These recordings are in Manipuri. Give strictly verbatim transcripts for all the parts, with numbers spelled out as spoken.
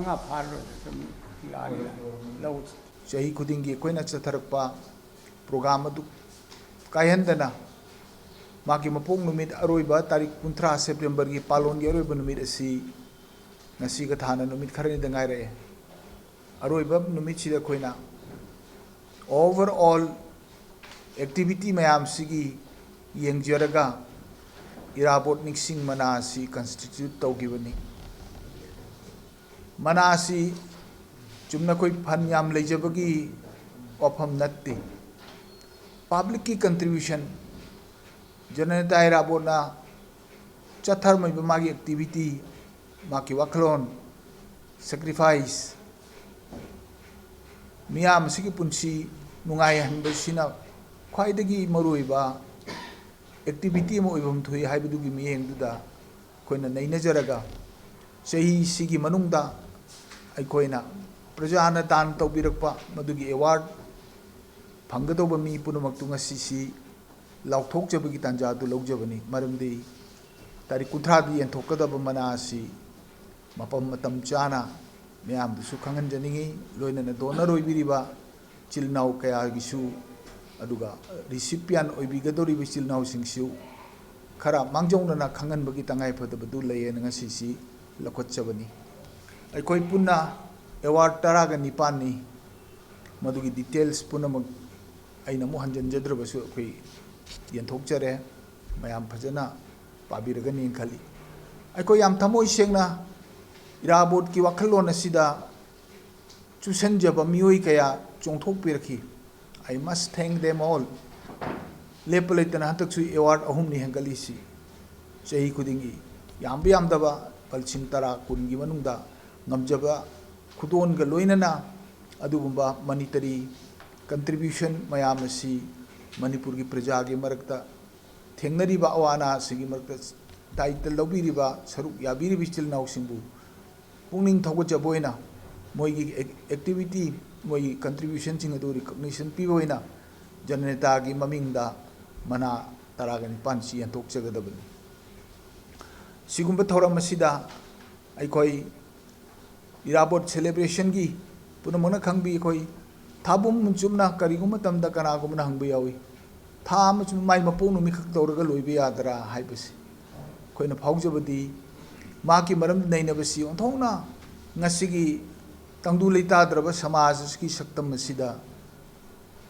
ꯉꯥ ꯐꯥꯔꯣꯏ, ꯁꯨꯝ ꯂꯥꯟꯅ ꯂꯧ꯫ ꯆꯍꯤ ꯈꯨꯗꯤꯡꯒꯤ ꯑꯩꯈꯣꯏꯅ ꯆꯠꯊꯔꯛꯄ program ꯑꯗꯨ ꯀꯥꯏꯍꯟꯗꯅ, ꯃꯥꯒꯤ ꯃꯄꯣꯛ ꯅꯨꯃꯤꯠ ꯑꯔꯣꯏꯕ ꯇꯥꯔꯤꯛ ꯀꯨꯟꯊ꯭ꯔꯥ Septemberꯒꯤ ꯄꯥꯂꯣꯟꯒꯤ ꯑꯔꯣꯏꯕ ꯅꯨꯃꯤꯠ ꯑꯁꯤ ꯉꯁꯤꯒ ꯊꯥꯅ ꯅꯨꯃꯤꯠ ꯈꯔꯅꯤꯗ ꯉꯥꯏꯔꯛꯑꯦ꯫ ꯑꯔꯣꯏꯕ ꯅꯨꯃꯤꯠꯁꯤꯗ ꯑꯩꯈꯣꯏꯅ overall activity ꯃꯌꯥꯝꯁꯤꯒꯤ ꯌꯦꯡꯖꯔꯒ ꯏꯔꯥꯕꯣꯠ ꯅꯤꯡꯁꯤꯡ ꯃꯅꯥ ꯑꯁꯤ constitute ꯇꯧꯈꯤꯕꯅꯤ꯫ ꯃꯅꯥ ꯑꯁꯤ ꯆꯨꯝꯅ ꯑꯩꯈꯣꯏ ꯐꯟ ꯌꯥꯝ ꯂꯩꯖꯕꯒꯤ ꯋꯥꯐꯝ ꯅꯠꯇꯦ꯫ Publicꯀꯤ contribution, ꯖꯅꯅꯦꯇꯥ ꯏꯔꯥꯕꯣꯠꯅ ꯆꯠꯊꯔꯝꯃꯤꯕ ꯃꯥꯒꯤ activity, ꯃꯥꯒꯤ ꯋꯥꯈꯜꯂꯣꯟ, sacrifice, ꯃꯤꯌꯥꯝ ꯑꯁꯤꯒꯤ ꯄꯨꯟꯁꯤ ꯅꯨꯡꯉꯥꯏꯍꯟꯕꯁꯤꯅ ꯈ꯭ꯋꯥꯏꯗꯒꯤ ꯃꯔꯨꯑꯣꯏꯕ activity ꯑꯃ ꯑꯣꯏꯐꯝ ꯊꯣꯛꯏ ꯍꯥꯏꯕꯗꯨꯒꯤ ꯃꯤꯠꯌꯦꯡꯗꯨꯗ ꯑꯩꯈꯣꯏꯅ ꯅꯩꯅꯖꯔꯒ, ꯆꯍꯤꯁꯤꯒꯤ ꯃꯅꯨꯡꯗ ꯑꯩꯈꯣꯏꯅ ꯄ꯭ꯔꯖꯥꯅ ꯗꯥꯟ ꯇꯧꯕꯤꯔꯛꯄ ꯃꯗꯨꯒꯤ award ꯐꯪꯒꯗꯧꯕ ꯃꯤ ꯄꯨꯝꯅꯃꯛꯇꯨ ꯉꯁꯤꯁꯤ ꯂꯥꯎꯊꯣꯛꯆꯕꯒꯤ ꯇꯥꯟꯖꯥ ꯑꯗꯨ ꯂꯧꯖꯕꯅꯤ꯫ ꯃꯔꯝꯗꯤ ꯇꯥꯔꯤꯛ ꯀꯨꯟꯊ꯭ꯔꯥꯗ ꯌꯦꯟꯊꯣꯛꯀꯗꯕ ꯃꯅꯥ ꯑꯁꯤ ꯃꯐꯝ ꯃꯇꯝ ꯆꯥꯅ ꯃꯤꯌꯥꯝꯗꯁꯨ ꯈꯪꯍꯟꯖꯅꯤꯡꯏ꯫ ꯂꯣꯏꯅꯅ donor ꯑꯣꯏꯕꯤꯔꯤꯕ ꯏꯆꯤꯜ ꯏꯅꯥꯎ ꯀꯌꯥꯒꯤꯁꯨ, ꯑꯗꯨꯒ recipient ꯑꯣꯏꯕꯤꯒꯗꯧꯔꯤꯕ ꯏꯆꯤꯜ ꯏꯅꯥꯎꯁꯤꯡꯁꯨ ꯈꯔ ꯃꯥꯡꯖꯧꯅꯅ ꯈꯪꯍꯟꯕꯒꯤ ꯇꯉꯥꯏꯐꯗꯕꯗꯨ ꯂꯩꯌꯦꯅ ꯉꯁꯤꯁꯤ ꯂꯧꯈꯠꯆꯕꯅꯤ꯫ ꯑꯩꯈꯣꯏ ꯄꯨꯟꯅ award ꯇꯔꯥꯒ ꯅꯤꯄꯥꯟꯅꯤ꯫ ꯃꯗꯨꯒꯤ details ꯄꯨꯝꯅꯃꯛ ꯑꯩꯅ ꯑꯃꯨꯛ ꯍꯟꯖꯤꯟꯖꯗ꯭ꯔꯕꯁꯨ ꯑꯩꯈꯣꯏ ꯌꯦꯟꯊꯣꯛꯆꯔꯦ꯫ ꯃꯌꯥꯝ ꯐꯖꯅ ꯄꯥꯕꯤꯔꯒꯅꯤ ꯈꯜꯂꯤ꯫ ꯑꯩꯈꯣꯏ ꯌꯥꯝ ꯊꯃꯣꯏ ꯁꯦꯡꯅ ꯏꯔꯥꯕꯣꯠꯀꯤ ꯋꯥꯈꯜꯂꯣꯟ ꯑꯁꯤꯗ ꯆꯨꯁꯟꯖꯕ ꯃꯤꯑꯣꯏ ꯀꯌꯥ ꯆꯣꯡꯊꯣꯛꯄꯤꯔꯛꯈꯤ꯫ I must thank them all꯫ ꯂꯦꯞꯄ ꯂꯩꯇꯅ ꯍꯟꯗꯛꯁꯨ award ꯑꯍꯨꯝꯅꯤ ꯍꯦꯟꯒꯠꯂꯤꯁꯤ꯫ ꯆꯍꯤ ꯈꯨꯗꯤꯡꯒꯤ ꯌꯥꯝꯕ ꯌꯥꯝꯗꯕ ꯂꯨꯄꯥ ꯂꯤꯁꯤꯡ ꯇꯔꯥ, ꯀꯨꯟꯒꯤ ꯃꯅꯨꯡꯗ ꯉꯝꯖꯕ ꯈꯨꯗꯣꯜꯒ ꯂꯣꯏꯅꯅ ꯑꯗꯨꯒꯨꯝꯕ monetary contribution ꯃꯌꯥꯝ ꯑꯁꯤ ꯃꯅꯤꯄꯨꯔꯒꯤ ꯄ꯭ꯔꯖꯥꯒꯤ ꯃꯔꯛꯇ ꯊꯦꯡꯅꯔꯤꯕ ꯑꯋꯥ ꯑꯅꯥꯁꯤꯡꯒꯤ ꯃꯔꯛꯇ ꯗꯥꯌꯤꯠꯇ ꯂꯧꯕꯤꯔꯤꯕ, ꯁꯔꯨꯛ ꯌꯥꯕꯤꯔꯤꯕ ꯏꯆꯤꯜ ꯏꯅꯥꯎꯁꯤꯡꯕꯨ ꯄꯨꯛꯅꯤꯡ ꯊꯧꯒꯠꯆꯕ ꯑꯣꯏꯅ ꯃꯣꯏꯒꯤ ac-, activity, ꯃꯣꯏꯒꯤ contributionꯁꯤꯡ ꯑꯗꯨ recognition ꯄꯤꯕ ꯑꯣꯏꯅ ꯖꯅꯅꯦꯇꯥꯒꯤ ꯃꯃꯤꯡꯗ ꯃꯅꯥ ꯇꯔꯥꯒ ꯅꯤꯄꯥꯟꯁꯤ ꯌꯦꯟꯊꯣꯛꯆꯒꯗꯕꯅꯤ꯫ ꯁꯤꯒꯨꯝꯕ ꯊꯧꯔꯝ ꯑꯁꯤꯗ ꯑꯩꯈꯣꯏ ꯏꯔꯥꯕꯣꯠ ꯁꯦꯂꯦꯕ꯭ꯔꯦꯁꯟꯒꯤ ꯄꯨꯝꯅꯃꯛꯅ ꯈꯪꯕꯤ ꯑꯩꯈꯣꯏ ꯊꯥꯕꯨꯝ ꯆꯨꯞꯅ ꯀꯔꯤꯒꯨꯝꯕ ꯃꯇꯝꯗ ꯀꯅꯥꯒꯨꯝꯕꯅ ꯍꯪꯕ ꯌꯥꯎꯏ, "ꯊꯥ ꯑꯃ ꯆꯨꯞꯅ ꯃꯥꯏ ꯃꯄꯣꯛ ꯅꯨꯃꯤꯠ ꯈꯛ ꯇꯧꯔꯒ ꯂꯣꯏꯕ ꯌꯥꯗ꯭ꯔꯥ?" ꯍꯥꯏꯕꯁꯤ꯫ ꯑꯩꯈꯣꯏꯅ ꯐꯥꯎꯖꯕꯗꯤ ꯃꯍꯥꯛꯀꯤ ꯃꯔꯝ ꯅꯩꯅꯕꯁꯤ ꯑꯣꯟꯊꯣꯛꯅ ꯉꯁꯤꯒꯤ ꯇꯪꯗꯨ ꯂꯩꯇꯥꯗ꯭ꯔꯕ ꯁꯃꯥꯖ ꯑꯁꯤꯒꯤ ꯁꯛꯇꯝ ꯑꯁꯤꯗ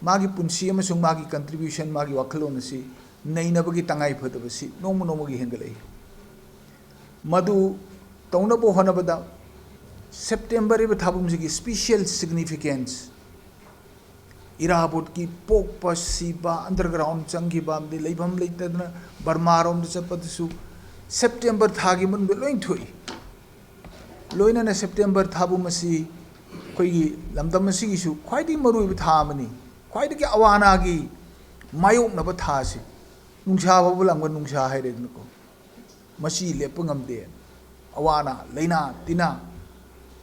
ꯃꯥꯒꯤ ꯄꯨꯟꯁꯤ ꯑꯃꯁꯨꯡ ꯃꯥꯒꯤ ꯀꯟꯇ꯭ꯔꯤꯕ꯭ꯌꯨꯁꯟ, ꯃꯥꯒꯤ ꯋꯥꯈꯜꯂꯣꯟ ꯑꯁꯤ ꯅꯩꯅꯕꯒꯤ ꯇꯉꯥꯏꯐꯗꯕꯁꯤ ꯅꯣꯡꯃ ꯅꯣꯡꯃꯒꯤ ꯍꯦꯟꯒꯠꯂꯛꯏ꯫ ꯃꯗꯨ ꯇꯧꯅꯕ ꯍꯣꯠꯅꯕꯗ ꯁꯦꯞꯇꯦꯝꯕꯔ ꯍꯥꯏꯕ ꯊꯥꯕꯨꯝꯁꯤꯒꯤ ꯁ꯭ꯄꯤꯁꯦꯜ ꯁꯤꯒꯅꯤꯐꯤꯀꯦꯟꯁ, ꯏꯔꯥꯕꯣꯠꯀꯤ ꯄꯣꯛꯄ, ꯁꯤꯕ, ꯑꯟꯗꯔꯒ꯭ꯔꯥꯎꯟ ꯆꯪꯈꯤꯕ, ꯑꯃꯗꯤ ꯂꯩꯐꯝ ꯂꯩꯇꯗꯅ ꯕꯔꯃꯥꯔꯣꯝꯗ ꯆꯠꯄꯗꯁꯨ ꯁꯦꯞꯇꯦꯝꯕꯔ ꯊꯥꯒꯤ ꯃꯅꯨꯡꯗ ꯂꯣꯏ ꯊꯣꯛꯏ꯫ ꯂꯣꯏꯅꯅ ꯁꯦꯞꯇꯦꯝꯕꯔ ꯊꯥꯕꯨꯝ ꯑꯁꯤ ꯑꯩꯈꯣꯏꯒꯤ ꯂꯝꯗꯝ ꯑꯁꯤꯒꯤꯁꯨ ꯈ꯭ꯋꯥꯏꯗꯒꯤ ꯃꯔꯨꯑꯣꯏꯕ ꯊꯥ ꯑꯃꯅꯤ, ꯈ꯭ꯋꯥꯏꯗꯒꯤ ꯑꯋꯥ ꯑꯅꯥꯒꯤ ꯃꯥꯌꯣꯛꯅꯕ ꯊꯥ ꯑꯁꯤ꯫ ꯅꯨꯡꯁꯥ ꯐꯥꯎꯕ ꯂꯥꯡꯕ ꯅꯨꯡꯁꯥ ꯍꯥꯏꯔꯦꯗꯅꯀꯣ, ꯃꯁꯤ ꯂꯦꯞꯄ ꯉꯝꯗꯦ꯫ ꯑꯋꯥ ꯑꯅꯥ, ꯂꯥꯏꯅꯥ ꯇꯤꯟꯅꯥ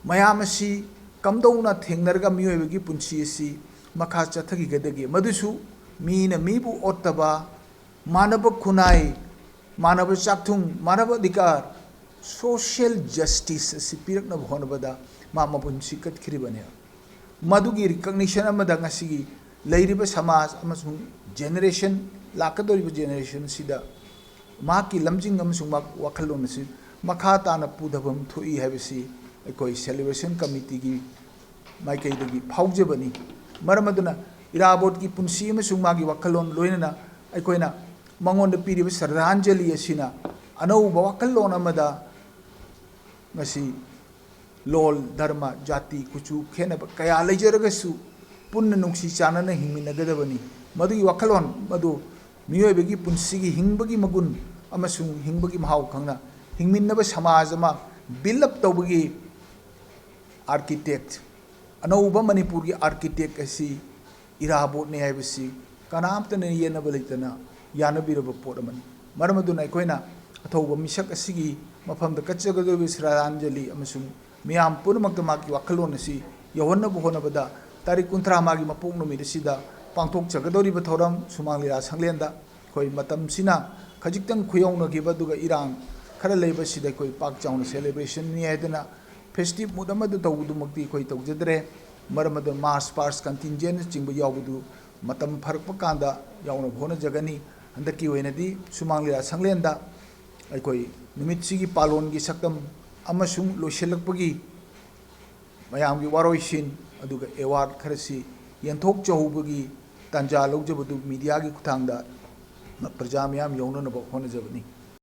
ꯃꯌꯥꯝ ꯑꯁꯤ ꯀꯝꯗꯧꯅ ꯊꯦꯡꯅꯔꯒ ꯃꯤꯑꯣꯏꯕꯒꯤ ꯄꯨꯟꯁꯤ ꯑꯁꯤ ꯃꯈꯥ ꯆꯠꯊꯈꯤꯒꯗꯒꯦ? ꯃꯗꯨꯁꯨ ꯃꯤꯅ ꯃꯤꯕꯨ ꯑꯣꯠꯇꯕ, ꯃꯥꯟꯅꯕ ꯈꯨꯟꯅꯥꯏ, ꯃꯥꯟꯅꯕ ꯆꯥꯛꯊꯨꯡ, ꯃꯥꯟꯅꯕ ꯑꯙꯤꯀꯥꯔ, ꯁꯣꯁꯤꯌꯦꯜ ꯖꯁꯇꯤꯁ ꯑꯁꯤ ꯄꯤꯔꯛꯅꯕ ꯍꯣꯠꯅꯕꯗ ꯃꯥ ꯃꯄꯨꯟꯁꯤ ꯀꯠꯈꯤꯔꯤꯕꯅꯤ꯫ ꯃꯗꯨꯒꯤ ꯔꯤꯀꯛꯅꯤꯁꯟ ꯑꯃꯗ ꯉꯁꯤꯒꯤ ꯂꯩꯔꯤꯕ ꯁꯃꯥꯖ ꯑꯃꯁꯨꯡ ꯖꯦꯅꯦꯔꯦꯁꯟ, ꯂꯥꯛꯀꯗꯧꯔꯤꯕ ꯖꯦꯅꯦꯔꯦꯁꯟꯁꯤꯗ ꯃꯍꯥꯛꯀꯤ ꯂꯝꯖꯤꯡ ꯑꯃꯁꯨꯡ ꯃꯍꯥꯛ ꯋꯥꯈꯜꯂꯣꯟ ꯑꯁꯤ ꯃꯈꯥ ꯇꯥꯅ ꯄꯨꯊꯐꯝ ꯊꯣꯛꯏ ꯍꯥꯏꯕꯁꯤ ꯑꯩꯈꯣꯏ ꯁꯦꯂꯦꯕ꯭ꯔꯦꯁꯟ ꯀꯃꯤꯇꯤꯒꯤ ꯃꯥꯏꯀꯩꯗꯒꯤ ꯐꯥꯎꯖꯕꯅꯤ꯫ ꯃꯔꯝ ꯑꯗꯨꯅ ꯏꯔꯥꯕꯣꯠꯀꯤ ꯄꯨꯟꯁꯤ ꯑꯃꯁꯨꯡ ꯃꯥꯒꯤ ꯋꯥꯈꯜꯂꯣꯟ ꯂꯣꯏꯅꯅ ꯑꯩꯈꯣꯏꯅ ꯃꯉꯣꯟꯗ ꯄꯤꯔꯤꯕ ꯁ꯭ꯔꯗꯥꯟꯖꯂꯤ ꯑꯁꯤꯅ ꯑꯅꯧꯕ ꯋꯥꯈꯜꯂꯣꯟ ꯑꯃꯗ ꯉꯁꯤ ꯂꯣꯜ, ꯙꯔꯃ, ꯖꯥꯇꯤ, ꯀꯨꯆꯨ ꯈꯦꯠꯅꯕ ꯀꯌꯥ ꯂꯩꯖꯔꯒꯁꯨ ꯄꯨꯟꯅ ꯅꯨꯡꯁꯤ ꯆꯥꯟꯅꯅ ꯍꯤꯡꯃꯤꯟꯅꯒꯗꯕꯅꯤ꯫ ꯃꯗꯨꯒꯤ ꯋꯥꯈꯜꯂꯣꯟ ꯃꯗꯨ ꯃꯤꯑꯣꯏꯕꯒꯤ ꯄꯨꯟꯁꯤꯒꯤ ꯍꯤꯡꯕꯒꯤ ꯃꯒꯨꯟ ꯑꯃꯁꯨꯡ ꯍꯤꯡꯕꯒꯤ ꯃꯍꯥꯎ ꯈꯪꯅ ꯍꯤꯡꯃꯤꯟꯅꯕ ꯁꯃꯥꯖ ꯑꯃ ꯕꯤꯜ ꯑꯞ ꯇꯧꯕꯒꯤ ꯑꯥꯔꯀꯤꯇꯦꯛ, ꯑꯅꯧꯕ ꯃꯅꯤꯄꯨꯔꯒꯤ ꯑꯥꯔꯀꯤꯇꯦꯛ ꯑꯁꯤ ꯏꯔꯥꯕꯣꯠꯅꯤ ꯍꯥꯏꯕꯁꯤ ꯀꯅꯥꯝꯇꯅ ꯌꯦꯠꯅꯕ ꯂꯩꯇꯅ ꯌꯥꯅꯕꯤꯔꯕ ꯄꯣꯠ ꯑꯃꯅꯤ꯫ ꯃꯔꯝ ꯑꯗꯨꯅ ꯑꯩꯈꯣꯏꯅ ꯑꯊꯧꯕ ꯃꯤꯁꯛ ꯑꯁꯤꯒꯤ ꯃꯐꯝꯗ ꯀꯠꯆꯒꯗꯧꯔꯤꯕ ꯁ꯭ꯔꯗꯥꯟꯖꯂꯤ ꯑꯃꯁꯨꯡ ꯃꯤꯌꯥꯝ ꯄꯨꯝꯅꯃꯛꯇ ꯃꯍꯥꯛꯀꯤ ꯋꯥꯈꯜꯂꯣꯟ ꯑꯁꯤ ꯌꯧꯍꯟꯅꯕ ꯍꯣꯠꯅꯕꯗ ꯇꯥꯔꯤꯛ ꯀꯨꯟꯊ꯭ꯔꯥ ꯃꯥꯒꯤ ꯃꯄꯣꯛ ꯅꯨꯃꯤꯠ ꯑꯁꯤꯗ ꯄꯥꯡꯊꯣꯛꯆꯒꯗꯧꯔꯤꯕ ꯊꯧꯔꯝ ꯁꯨꯃꯥꯡ ꯂꯤꯂꯥ ꯁꯪꯂꯦꯟꯗ ꯑꯩꯈꯣꯏ ꯃꯇꯝꯁꯤꯅ ꯈꯖꯤꯛꯇꯪ ꯈꯨꯌꯧꯅꯈꯤꯕ ꯑꯗꯨꯒ ꯏꯔꯥꯡ ꯈꯔ ꯂꯩꯕꯁꯤꯗ ꯑꯩꯈꯣꯏ ꯄꯥꯛ ꯆꯥꯎꯅ ꯁꯦꯂꯦꯕ꯭ꯔꯦꯁꯟꯅꯤ ꯍꯥꯏꯗꯅ ꯐꯦꯁꯇꯤꯚ ꯃꯨꯗ ꯑꯃꯗ ꯇꯧꯕꯗꯨꯃꯛꯇꯤ ꯑꯩꯈꯣꯏ ꯇꯧꯖꯗ꯭ꯔꯦ꯫ ꯃꯔꯝ ꯑꯗꯨꯅ ꯃꯥꯔꯆ ꯄꯥꯁ ꯀꯟꯇꯤꯟꯖꯦꯟꯅꯆꯤꯡꯕ ꯌꯥꯎꯕꯗꯨ ꯃꯇꯝ ꯐꯔꯛꯄ ꯀꯥꯟꯗ ꯌꯥꯎꯅꯕ ꯍꯣꯠꯅꯖꯒꯅꯤ꯫ ꯍꯟꯗꯛꯀꯤ ꯑꯣꯏꯅꯗꯤ ꯁꯨꯃꯥꯡ ꯂꯤꯂꯥ ꯁꯪꯂꯦꯟꯗ ꯑꯩꯈꯣꯏ ꯅꯨꯃꯤꯠꯁꯤꯒꯤ ꯄꯥꯂꯣꯟꯒꯤ ꯁꯛꯇꯝ ꯑꯃꯁꯨꯡ ꯂꯣꯏꯁꯤꯜꯂꯛꯄꯒꯤ ꯃꯌꯥꯝꯒꯤ ꯋꯥꯔꯣꯏꯁꯤꯟ ꯑꯗꯨꯒ ꯑꯦꯋꯥꯔꯗ ꯈꯔꯁꯤ ꯌꯦꯟꯊꯣꯛꯆꯍꯧꯕꯒꯤ ꯇꯥꯟꯖꯥ ꯂꯧꯖꯕꯗꯨ ꯃꯤꯗꯤꯌꯥꯒꯤ ꯈꯨꯠꯊꯥꯡꯗ ꯄ꯭ꯔꯖꯥ ꯃꯤꯌꯥꯝ ꯌꯧꯅꯅꯕ ꯍꯣꯠꯅꯖꯕꯅꯤ꯫